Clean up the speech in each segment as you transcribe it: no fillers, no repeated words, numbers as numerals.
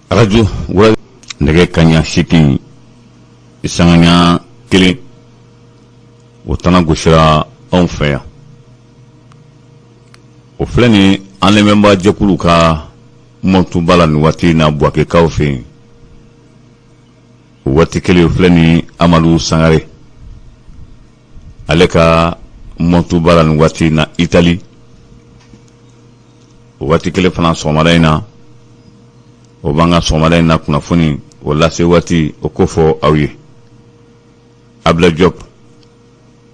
Arajo nɛgɛ kanɲɛ 8 sanga ɲɛ 1, o tana gosira anw fɛ yan. O filɛ nin an lamɛnbaa jɛkulu ka mɔntuba la nin waati in na Buwakekaw fɛ yen. O waati kelen, o filɛ nin Amadu Sangare, ale ka mɔntuba la nin waati in na Itali. O waati kelen fana, sɔgɔmada in na, o b'an ka sɔgɔmada in na kunnafoni o lase waati o ko fɔ aw ye. Ablaye Diop,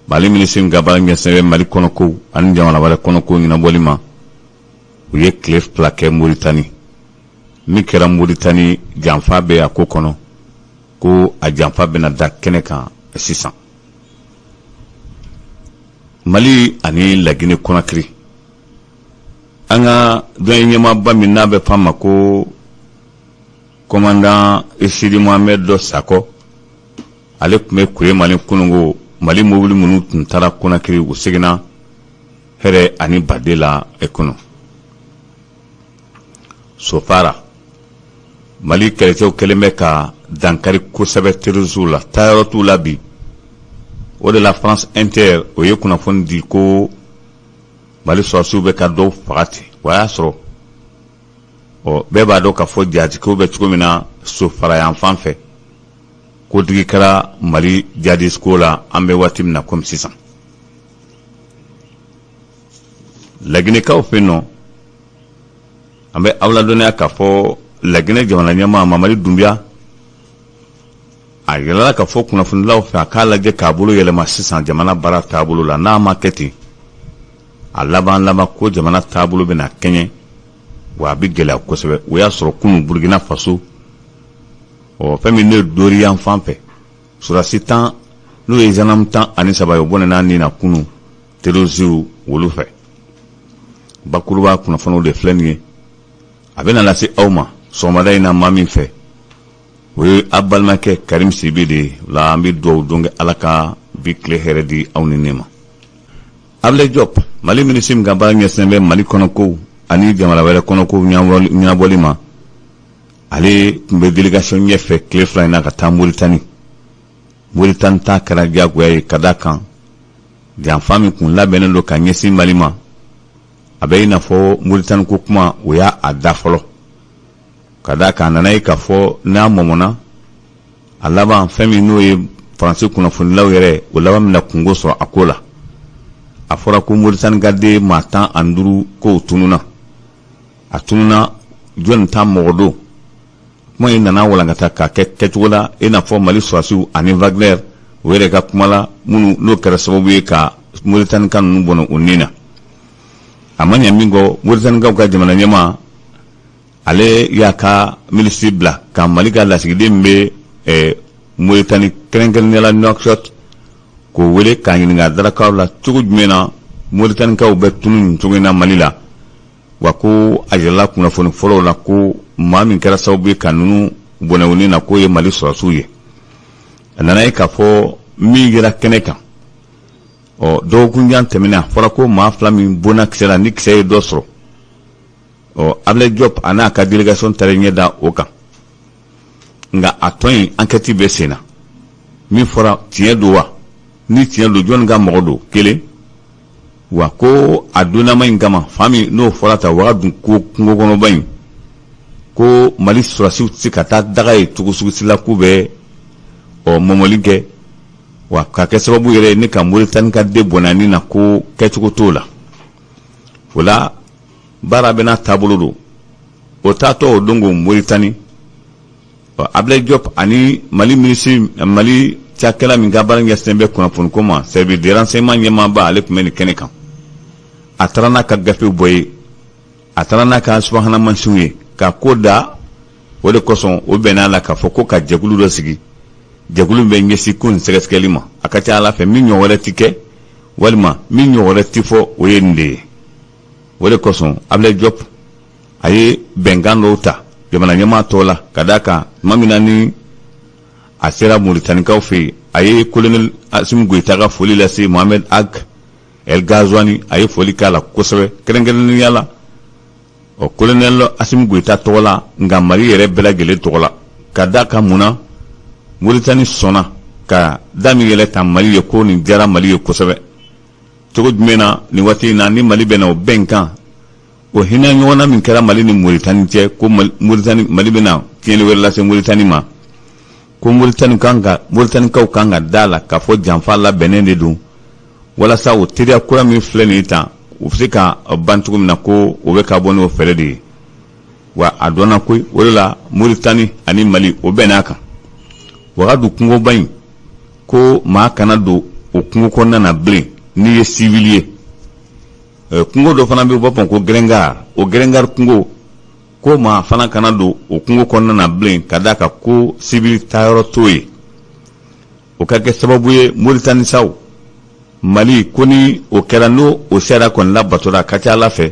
Mali minisiri ka baara ɲɛsinnen bɛ Mali kɔnɔko ani jamana wɛrɛ kɔnɔko ɲɛnabɔli ma, u ye tile 2 kɛ Moritani. Min kɛra Moritani, janfa bɛ a ko kɔnɔ, ko a janfa bɛna da kɛnɛ kan sisan. Mali ani Laginɛ Kɔnakiri, an ka douane ɲɛmaaba min n'a bɛ f'a ma ko commandant Sidi Mohamed dɔ Sakɔ, ale tun bɛ Kuremale kununko. Mali mobili minnu tun taara Kɔnakiri, u seginna hɛrɛ ani baden la e kɔnɔ. Sofara, Mali kɛlɛcɛw kɛlen bɛ ka dankari kosɛbɛ terroristew la, taayɔrɔ t'u la bi. O de la, France Inter o ye kunnafoni di ko Mali sɔrɔdasiw bɛ ka dɔw faga ten. O y'a sɔrɔ ɔ bɛɛ b'a dɔn k'a fɔ jihadikow bɛ cogo min na Sofara yan fan fɛ, ko digi kɛra Mali jihadiste ko la an bɛ waati min na komi sisan. Laginɛkaw fɛ yen nɔ, an bɛ aw ladɔnniya k'a fɔ Laginɛ jamana ɲɛmaa Mamadi Dunbiya, a yirala k'a fɔ kunnafonidilaw fɛ, a k'a lajɛ k'a bolo yɛlɛma sisan jamana baara taabolo la. N'a ma kɛ ten, a laban laban ko jamana taabolo bɛna kɛɲɛ wa a bɛ gɛlɛya kosɛbɛ. O y'a sɔrɔ kunun Burukina Faso, ɔ fɛn min ne Dori yan fan fɛ, sɔrɔdasi 10, n'o ye gendarme 13 ye, o bɔnɛna nin na kunun terroristew wolu fɛ. Bakuruba kunnafoniw de filɛ nin ye, a bɛna lase aw ma sɔgɔmada in na maa min fɛ, o ye aw balimakɛ Karim Sidibe de ye. O la, an bɛ dugawu don kɛ, Ala ka bi tile hɛrɛ di aw ni ne ma. Ablaye Diop, Mali minisiri min ka baara ɲɛsinnen bɛ Mali kɔnɔkow ani jamana wɛrɛ kɔnɔkow ɲɛnabɔli ma, ale tun bɛ délégation ɲɛfɛ tile 2 in na ka taa Moritani. Moritani ta kɛra diyagoya ye, ka da kan janfa min kun labɛnnen don ka ɲɛsin Mali ma, a bɛ i n'a fɔ Moritani ko kuma o y'a a da fɔlɔ, ka da kan a nana ye k'a fɔ n'a mɔmɔna a laban, fɛn min n'o ye Faransi kunnafonilaw yɛrɛ, o laban bɛna kungo sɔrɔ a ko la. A fɔra ko Moritani ka den maa 15 k'o tununa. A tununa, jɔnni ta mɔgɔ don? Kuma in nana walankata k'a kɛ kɛcogo la i n'a fɔ Mali sɔrɔdasiw ani Wagner o yɛrɛ ka kuma la, minnu n'o kɛra sababu ye ka Moritanikaw ninnu bɔnɛ u ni na. A ma ɲɛ min kɔ, Moritanikaw ka jamana ɲɛmaa, ale y'a ka minisiri bila ka Mali ka lasigiden min bɛ Moritani, kɛrɛnkɛrɛnnenya la Nouakchott, k'o wele k'a ɲininka darakaw la cogo jumɛn na Moritanikaw bɛ tunu nin cogo in na Mali la. Wa ko a yirala kunnafoni fɔlɔw la ko maa min kɛra sababu ye ka ninnu bɔnɛ u ni na, k'o ye Mali sɔrɔdasiw ye. A nana ye k'a fɔ min yera kɛnɛ kan, ɔ dɔgɔkunjan tɛmɛnen, a fɔra ko maa fila min bonna kisɛ la, ni kisɛ ye dɔ sɔrɔ. Ɔ Ablaye Diop a n'a ka délégation taara ɲɛ da o kan, nka a tɔ in, enquête bɛ sen na. Min fɔra, tiɲɛ don wa? Ni tiɲɛ don, jɔnni ka mɔgɔ don? Kelen wa ko a donnama in kama, fa min n'o fɔra ta Wagadu ko kungo kɔnɔba in, ko Mali sɔrɔdasiw tɛ se ka taa daga ye cogo sugu si la k'u bɛ ɔ mɔmɔli kɛ wa ka kɛ sababu yɛrɛ ye ne ka Moritani ka den bɔnɛ ni na, ko kɛcogo t'o la. O la, baara bɛ n'a taabolo don. O taatɔ o don ko Moritani, Ablaye Diop ani Mali minisiri, Mali cakɛla min ka baara ɲɛsinnen bɛ kunnafoniko ma, service de renseignement ɲɛmaaba, ale tun bɛ nin kɛnɛ kan. A taara n'a ka gafew bɔ ye, a taara n'a ka subahana mansinw ye ka ko da. O de kosɔn, o bɛn'a la k'a fɔ ko ka jɛkulu dɔ sigi, jɛkulu bɛ ɲɛsin ko nin sɛgɛsɛgɛli ma. A ka ca Ala fɛ, min ɲɔgɔn wɛrɛ ti kɛ walima min ɲɔgɔn wɛrɛ ti fɔ, o ye nin de ye. O de kosɔn, Ablaye Diop a ye bɛnkan dɔw ta jamana ɲɛmaa tɔw la, ka d'a kan tuma min na ni a sera Moritanikaw fɛ yen, a ye colonel Assimi Goïta ka foli lase Mohamed Ag El Ghazouani, a ye foli k'a la kosɛbɛ, kɛrɛnkɛrɛnnenya la. Ɔ kolonɛli Asimi Goyita tɔgɔ la, nka Mali yɛrɛ bɛɛ lajɛlen tɔgɔ la, ka da kan mun na Moritani sɔnna ka da min yɛlɛ ta Mali ye, ko nin diyara Mali ye kosɛbɛ. Cogo jumɛn na nin waati in na ni Mali bɛnna o bɛnkan, o hinɛ ɲɔgɔnna min kɛra Mali ni Moritani cɛ, ko Moritani, Mali bɛna tiɲɛni wɛrɛ lase Moritani ma, ko Moritanikaw kan ka da la k'a fɔ janfa labɛnnen de don walasa o teriya kura min filɛ nin ye tan, o bɛ se ka ban cogo min na, ko o bɛ ka bɔ n'o fɛɛrɛ de ye. Wa a dɔnna koyi, o de la Moritani ani Mali o bɛnna a kan, Wagadu kungoba in, ko maa kana don o kungo kɔnɔna na bilen n'i ye sivili ye. Kungo dɔ fana bɛ u b'a fɔ ko Gɛrɛngari, o Gɛrɛngari kungo, ko maa fana kana don o kungo kɔnɔna na bilen, ka d'a kan ko sivili taayɔrɔ t'o ye. O ka kɛ sababu ye Moritani saw Mali ko ni o kɛra, n'o o sariya kɔni labatora, a ka ca Ala fɛ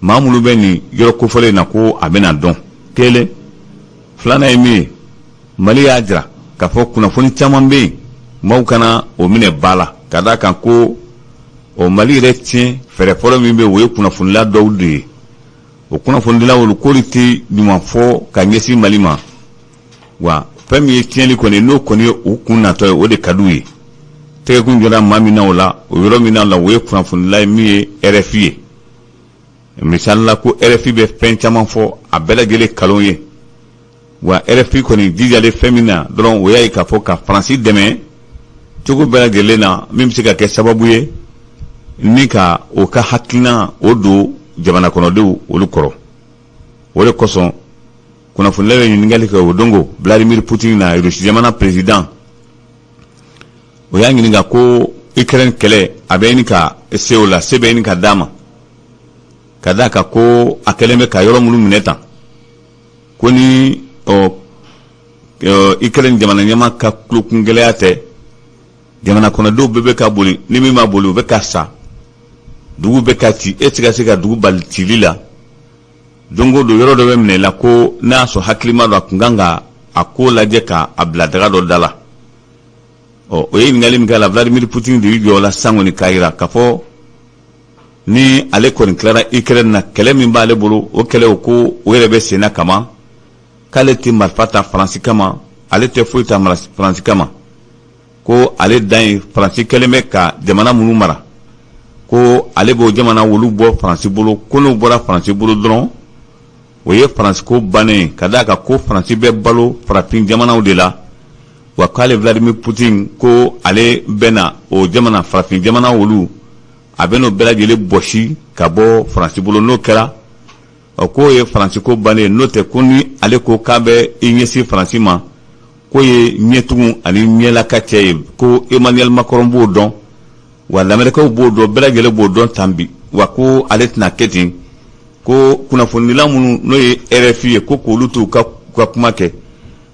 maa minnu bɛ nin yɔrɔ kofɔlen na, ko a bɛna dɔn. Kelen filanan ye min ye, Mali y'a jira k'a fɔ kunnafoni caman bɛ yen, maaw kana o minɛ ba la, ka d'a kan ko o Mali yɛrɛ tiɲɛ fɛɛrɛ fɔlɔ min bɛ yen, o ye kunnafonidila dɔw de ye. O kunnafonidilaw olu k'olu tɛ ɲuman fɔ ka ɲɛsin Mali ma. Wa fɛn min ye tiɲɛli kɔni, n'o kɔni ye u kun natɔ ye, o de ka d'u ye. Tɛgɛkun jɔra maa min na o la, o yɔrɔ min na la, o ye kunnafonidila ye min ye RFI ye. Misali la, ko RFI bɛ fɛn caman fɔ, a bɛɛ lajɛlen kalon ye. Wa RFI kɔni jijalen fɛn min na dɔrɔn, o y'a ye k'a fɔ ka Faransi dɛmɛ cogo bɛɛ lajɛlen na, min bɛ se ka kɛ sababu ye ni ka o ka hakilina o don jamana kɔnɔdenw olu kɔrɔ. O de kosɔn kunnafonilaw ye ɲininkali kɛ o don ko Vladimir Poutine na, Russie jamana président, o y'a ɲininka ko Ukraine kɛlɛ, a bɛ ɲini ka se o la, se bɛ ɲini ka d'a ma, ka d'a kan ko a kɛlen bɛ ka yɔrɔ minnu minɛ tan, ko ni ɔ Ukraine jamana ɲɛmaa ka tulokungɛlɛya tɛ, jamana kɔnɔdenw bɛɛ bɛ ka boli, ni min ma boli, u bɛ ka sa, dugu bɛ ka ci, e tɛ ka se ka dugu bali cili la. Don o don yɔrɔ dɔ bɛ minɛ i la, ko n'a y'a sɔrɔ hakilima don, a tun kan ka a ko lajɛ ka a bila daga dɔ da la. Ɔ o ye ɲininkali min kɛ a la, Vladimir Poutine de y'i jɔ o la sisan kɔni k'a jira k'a fɔ ni ale kɔni tilara Ukraine na, kɛlɛ min b'ale bolo, o kɛlɛ o, ko o yɛrɛ bɛ senna kaban, k'ale tɛ marifa ta Faransi kama, ale tɛ foyi ta Faransi kama, ko ale dan ye Faransi kɛlen bɛ ka jamana minnu mara, ko ale b'o jamana olu bɔ Faransi bolo, ko n'o bɔra Faransi bolo dɔrɔn, o ye Faransi ko bannen ye, ka d'a kan ko Faransi bɛ balo farafin jamanaw de la. Wa k'ale Vladimir Poutine, ko ale bɛna o jamana farafin jamana olu, a bɛn'o bɛɛ lajɛlen bɔsi ka bɔ Faransi bolo. N'o kɛra, ɔ k'o ye Faransi ko bannen ye. N'o tɛ, ko ni ale ko k'a bɛ i ɲɛsin Faransi ma, k'o ye ɲɛtugun ani ɲɛlaka cɛ ye, ko Emmanuel Macron b'o dɔn, wa lamɛrikaw b'o dɔn, bɛɛ lajɛlen b'o dɔn tan bi. Wa ko ale tɛna kɛ ten, ko kunnafonidila minnu n'o ye RFI ye, ko k'olu to u ka kuma kɛ,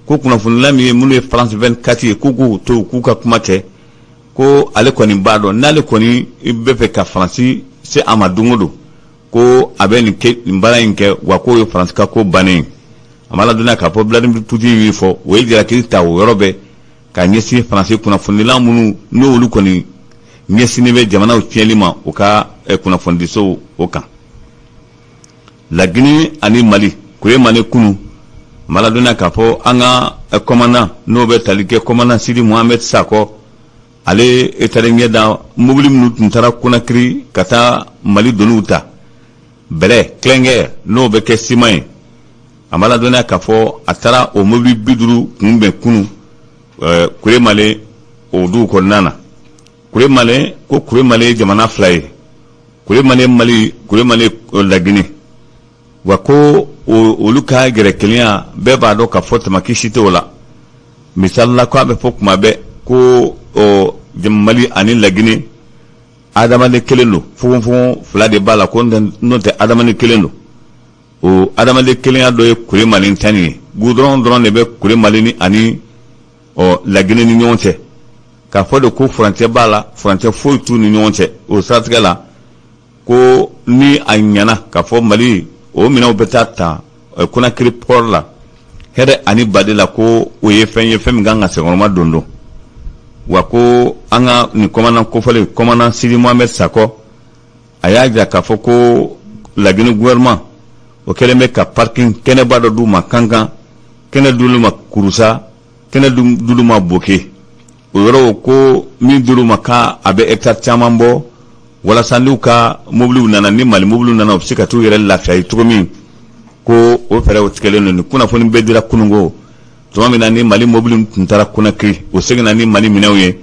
ko kunnafonidila min ye minnu ye France 24 ye, ko k'u to u k'u ka kuma kɛ, ko ale kɔni b'a dɔn, n'ale kɔni bɛ fɛ ka Faransi se a ma don o don, ko a bɛ nin kɛ, nin baara in kɛ, wa k'o ye Faransi ka ko bannen ye. A ma ladɔnniya k'a fɔ Vladimir Poutine min fɔ, o ye jalaki ta o yɔrɔ bɛɛ ka ɲɛsin Faransi kunnafonidila minnu n'olu kɔni ɲɛsinnen bɛ jamanaw tiɲɛli ma, u ka kunnafonidisow o kan. Lagini ani Mali Kuremale kunu, ma ladɔnniya k'a fɔ an ka commandant n'o bɛ tali kɛ commandant Sidi Mohamed Sakɔ, ale taara ɲɛ da mobili minnu tun taara Konakiri ka taa Mali doniw ta, bɛlɛ clinker n'o bɛ kɛ siman ye. A ma ladɔnniya k'a fɔ a taara o mobili 50 kunbɛn kunu Kuremale o dugu kɔnɔna na. Kuremale, ko Kuremale ye jamana fila ye, Kuremale Mali, Kuremale Lagini. Wa ko olu ka gɛrɛ kelenya, bɛɛ b'a dɔn k'a fɔ tamaki si tɛ o la. Misali la, ko a bɛ fɔ kuma bɛɛ ko Mali ani Lagini adamaden kelen don, fogonfogon fila de b'a la, ko n'o tɛ adamaden kelen don. O adamaden kelenya dɔ ye Kuremale ta nin ye, gudɔrɔn dɔrɔn de bɛ Kuremale ni ani ɔ Lagini ni ɲɔgɔn cɛ. K'a fɔ de ko furancɛ b'a la, furancɛ foyi t'u ni ɲɔgɔn cɛ. O siratigɛ la, ko ni a ɲɛna k'a fɔ Mali o minɛnw bɛ taa ta Konakiri port la hɛrɛ ani baden la, ko o ye fɛn ye, fɛn min kan ka senkɔrɔma don don. Wa ko an ka nin commandant kofɔlen, commandant Sidi Mohamed Sakɔ, a y'a jira k'a fɔ ko Lagini gouvernement O kɛlen bɛ ka parking kɛnɛba dɔ d'u ma Kankan, kɛnɛ d'olu ma Kurusa, kɛnɛ d'olu ma Boke. O yɔrɔw ko min dir'u ma k'a bɛ hectare caman bɔ, walasa n'u ka mobiliw nana, ni Mali mobiliw nana, u bɛ se ka t'u yɛrɛ lafiya ye cogo min, ko o fɛɛrɛw tigɛlen don. Nin kunnafoni bɛɛ dira kununko tuma min na ni Mali mobili tun taara Konakiri, o seginna ni Mali minɛnw ye.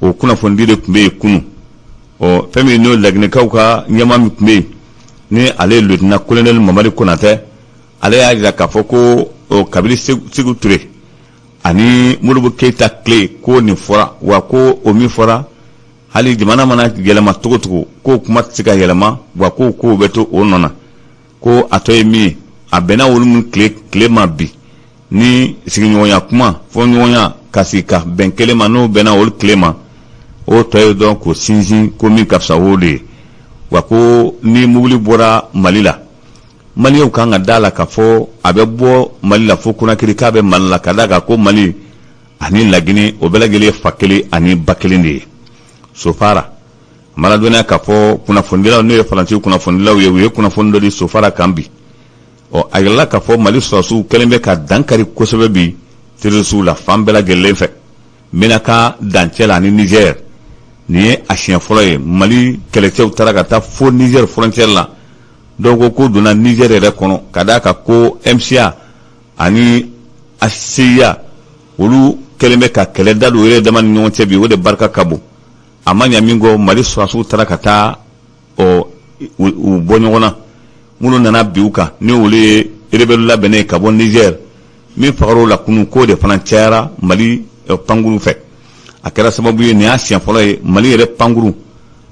O kunnafonidi de tun bɛ yen kunun. Ɔ, fɛn min n'o Laginɛkaw ka ɲɛmaa min tun bɛ yen, ni ale ye lieutenant colonel Mamadi Konatɛ, ale y'a jira k'a fɔ ko kabini Seku Ture ani Modibo Keyita tile, ko nin fɔra wa, ko o min fɔra, hali jamana mana yɛlɛma cogo cogo, k'o kuma tɛ se ka yɛlɛma wa, ko kow bɛ to o nɔ na. Ko a tɔ ye min ye, a bɛnna olu min tile ma bi, ni sigiɲɔgɔnya kuma fɔɲɔgɔnya ka sigi ka bɛn kelen ma, n'o bɛnna olu tile ma, o tɔ ye dɔrɔn k'o sinsin, ko min ka fisa o de ye wa. Ko ni mobili bɔra Mali la, Maliyɛnw kan ka da la k'a fɔ a bɛ bɔ Mali la fo Konakiri, k'a bɛ Mali la, ka d'a kan ko Mali ani Laginɛ, o bɛɛ lajɛlen ye fa kelen ani ba kelen de ye. Sofara, a mana dɔnniya k'a fɔ kunnafonidilaw, n'o ye Faransi kunnafonidilaw ye, u ye kunnafoni dɔ di Sofara kan bi. Ɔ, a yirala k'a fɔ Mali sɔrɔdasiw kɛlen bɛ ka dankari kosɛbɛ bi terrorisiw la fan bɛɛ lajɛlen fɛ Menaka dancɛ la ani Niger. Nin ye a siɲɛ fɔlɔ ye Mali kɛlɛcɛw taara ka taa fo Niger frontière la. Dɔw ko k'u donna Niger yɛrɛ kɔnɔ, ka d'a kan ko MCA ani HCUA, olu kɛlen bɛ ka kɛlɛ da don yɛrɛ dama ni ɲɔgɔn cɛ bi. O de barika ka bon. A ma ɲa min kɔ, Mali sɔrɔdasiw taara ka taa ɔ u bɔ ɲɔgɔn na. Minnu nana bin u kan, ni olu ye rebelle labɛnnen ka bɔ Niger, min fagar'o la kunun, k'o de fana cayara Mali pankuru fɛ. A kɛra sababu ye, nin y'a siɲɛ fɔlɔ ye Mali yɛrɛ pankuru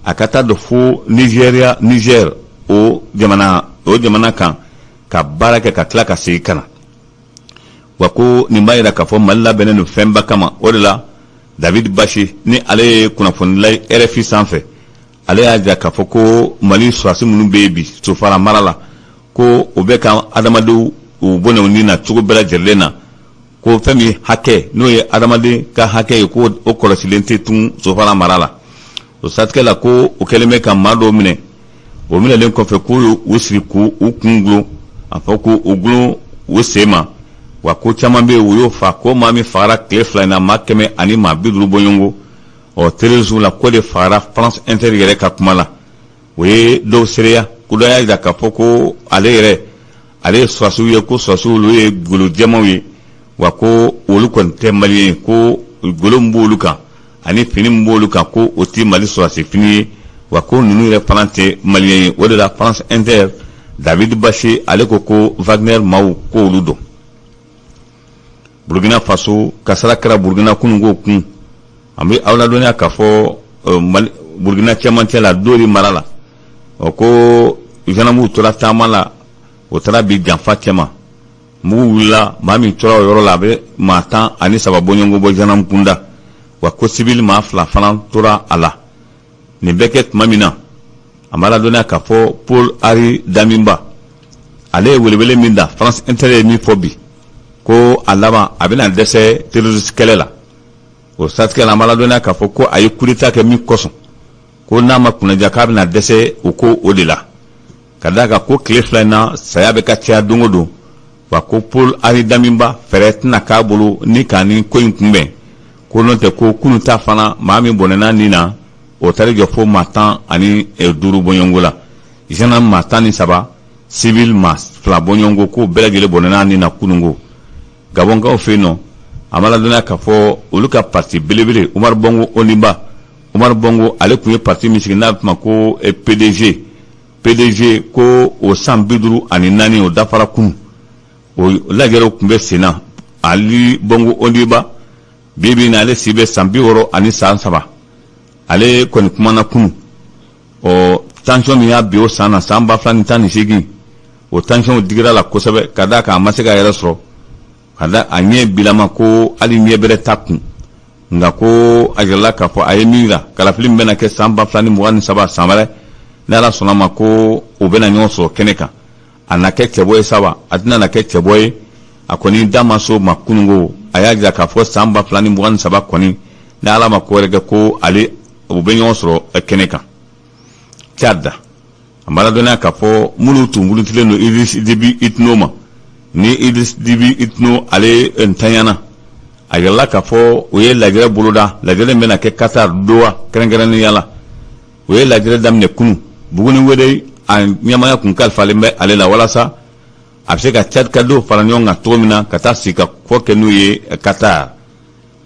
a ka taa don fo Nigeria, Niger o jamana kan ka baara kɛ, ka tila ka segin ka na wa. Ko nin b'a yira k'a fɔ Mali labɛnnen don fɛnba kama. O de la, David Bache, ni ale ye kunnafonidila ye RFI sanfɛ, ale y'a jira k'a fɔ ko Mali sɔrɔdasi minnu bɛ yen bi Sofara mara la, ko o bɛ ka adamadenw u bɔnɛ u ni na cogo bɛɛ lajɛlen na, ko fɛn min hakɛ, n'o ye adamaden ka hakɛ ye, ko o kɔlɔsilen tɛ tun Sofara mara la. O siratigɛ la, ko o kɛlen bɛ ka maa dɔw minɛ. O minɛlen kɔfɛ, k'u u siri k'u u kun gulon, a fɔ k'u u gulon u sen ma wa. Ko caman bɛ yen, u y'o fa. Ko maa min fagara tile 2 in na, maa 150 bɔɲɔgɔnko ɔ terrorisme la, ko de fagara. France Inter yɛrɛ ka kuma la, o ye dɔw seereya ko dɔ y'a jira k'a fɔ ko ale yɛrɛ, ale ye sɔrɔdasiw ye, ko sɔrɔdasiw olu ye golo jɛmanw ye wa, ko olu kɔni tɛ Maliyɛn ye, ko golo min b'olu kan ani fini min b'olu kan, ko o tɛ Mali sɔrɔdasi fini ye wa, ko ninnu yɛrɛ fana tɛ Maliyɛn ye. O de la, France Inter, David Bache, ale ko ko Wagner maaw, ko olu don. Burukina Faso, kasara kɛra Burukina kununko kun. An bɛ aw ladɔnniya k'a fɔ Mali, Burukina cɛmancɛ la, Dori mara la, ɔ, ko gendarmew tora taama la, o taara bi janfa cɛma, mugu wulila. Maa min tora o yɔrɔ la, a bɛ maa 13 bɔɲɔgɔnko bɔ gendarme kunda wa, ko civil maa fila fana tora a la. Nin bɛ kɛ tuma min na, a ma ladɔnniya k'a fɔ Paul Henri Damiba, ale ye welewele min da, France Inter ye min fɔ bi, ko a laban a bɛna dɛsɛ terroriste kɛlɛ la. O siratigɛ la, an b'a ladɔnniya k'a fɔ ko a ye coup d'état kɛ min kosɔn, ko n'a ma kunnaja, k'a bɛna dɛsɛ o ko o de la, ka d'a kan ko tile 2 in na, saya bɛ ka caya don o don wa. Ko Paul Henri Damiba, fɛɛrɛ tɛna k'a bolo ni k'a ni ko in kunbɛn, ko n'o tɛ, ko kunun ta fana, maa min bɔnɛna nin na, o taara jɔ fo maa 15 bɔɲɔgɔnko la, gendarme maa 13, civil maa fila bɔɲɔgɔnko, k'o bɛɛ lajɛlen bɔnɛna nin na kununko. Gabɔnkaw fɛ yen nɔ, a ma ladɔnniya k'a fɔ olu ka parti belebele, Umaru Bongo Ondimba, Umaru Bongo, ale tun ye parti min sigi n'a bɛ f'o ma ko PDG, PDG, ko o san 54, o dafara kunun. O lajɛrɛw tun bɛ sen na. Ali Bongo Ondimba, bi bi in na, ale si bɛ san 60 ani san 3. Ale kɔni kumana kunun. Ɔ, tension min y'a bi o san na, san 2018, o tension digira la kosɛbɛ, ka d'a kan a ma se k'a yɛrɛ sɔrɔ, ka da a ɲɛ bilama, ko hali ɲɛ bɛrɛ t'a kun. Nka ko a yirala k'a fɔ a ye min yira, kalafili min bɛna kɛ san 2023, san wɛrɛ, ni Ala sɔnna ma, ko o bɛna ɲɔgɔn sɔrɔ kɛnɛ kan, a na kɛ cɛbɔ ye sa wa, a tɛna na kɛ cɛbɔ ye. A kɔni da ma so ma kununko. A y'a jira k'a fɔ san 2023 kɔni, ni Ala ma ko wɛrɛ kɛ, ko ale u bɛ ɲɔgɔn sɔrɔ kɛnɛ kan. Tchad, An b'a ladɔnniya k'a fɔ minnu tun murutilen don Idriss Déby Itno ma, ni Idriss Déby Itno ale ntanyana, a yirala k'a fɔ u ye lajɛrɛ boloda. Lajɛrɛ in bɛna kɛ Qatar, Doha kɛrɛnkɛrɛnnenya la. U ye lajɛrɛ daminɛ kunu. Buguni Wele, a ɲɛmaaya kun kalifalen bɛ ale la walasa a bɛ se ka Tchadkadenw fara ɲɔgɔn kan cogo min na ka taa sigi ka fɔ kɛ n'u ye Qatar.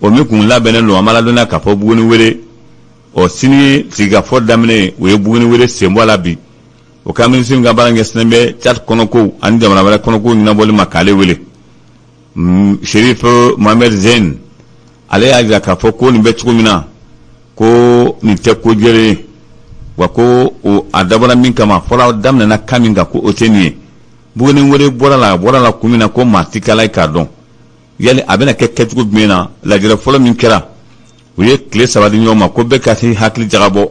O min kun labɛnnen don, an b'a ladɔnniya k'a fɔ Buguni Wele, ɔ sini ye sigikafɔ daminɛ ye. U ye Buguni Wele sen bɔ a la bi. O ka minisiri min ka baara ɲɛsinnen bɛ Tchad kɔnɔkow ani jamana wɛrɛ kɔnɔkow ɲɛnabɔli ma, k'ale wele Sherif Mohamed Zein, ale y'a jira k'a fɔ ko nin bɛ cogo min na, ko nin tɛ ko jɛlen ye, wa ko a dabɔra min kama fɔlɔ, daminɛna kan min kan, ko o tɛ nin ye. Buguni Wele bɔra la, a bɔra la kun min na, ko maa ti kala k'a dɔn yali a bɛna kɛ kɛcogo jumɛn na. Lajɛrɛ fɔlɔ min kɛra, u ye tile 3 di ɲɔgɔn ma ko bɛɛ ka t'i hakili jagabɔ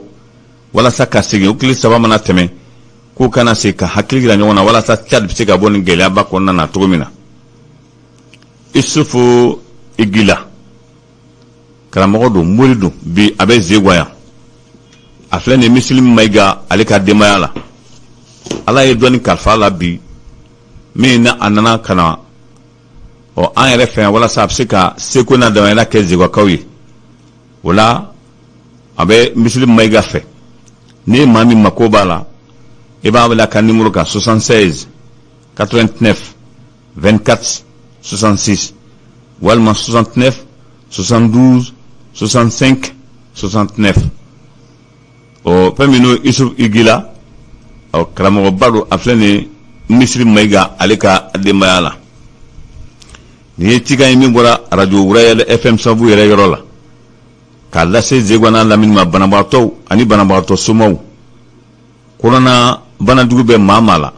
walasa ka segin. O tile 3 mana tɛmɛ, k'u kana segin ka hakili jira ɲɔgɔn na walasa Tchad bɛ se ka bɔ nin gɛlɛyaba kɔnɔna na cogo min na. Isufu Igila, karamɔgɔ don, mori don, bi a bɛ Zegwa yan. A filɛ nin Muslim Mayiga, ale ka denbaya la. Ala ye dɔnni kalifa a la bi min na, a nana ka na ɔ an yɛrɛ fɛ yan walasa a bɛ se ka seko n'a damayira kɛ Zegwakaw ye. O la, a bɛ Muslim Mayiga fɛ. Ni maa min mako b'a la, i b'a wele a ka nimoro kan: 76 89 24 66 walima 69 72 65 69. Ɔ fɛn min n'o Isuf Igila, ɔ karamɔgɔba don, a filɛ nin Misiri Mayiga, ale ka denbaya la. Nin ye cikan ye min bɔra arajo Royal FM sababu yɛrɛ yɔrɔ la k'a lase Zegwa n'a lamini ma. Banabagatɔw ani banabagatɔ somaw, kɔnɔna banajugu bɛ maa maa la,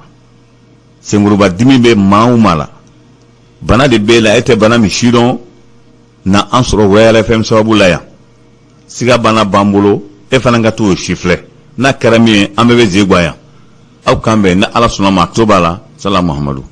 senkoroba dimi bɛ maa o maa la, bana de b'e la, e tɛ bana min si dɔn, na an sɔrɔ Royal FM sababu la yan. Siga bana b'an bolo, e fana ka t'o si filɛ. N'a kɛra min ye, an bɛɛ bɛ Zegwa yan. Aw kan bɛn ni Ala sɔnna ma. To b'a la. Sala Muhamadu.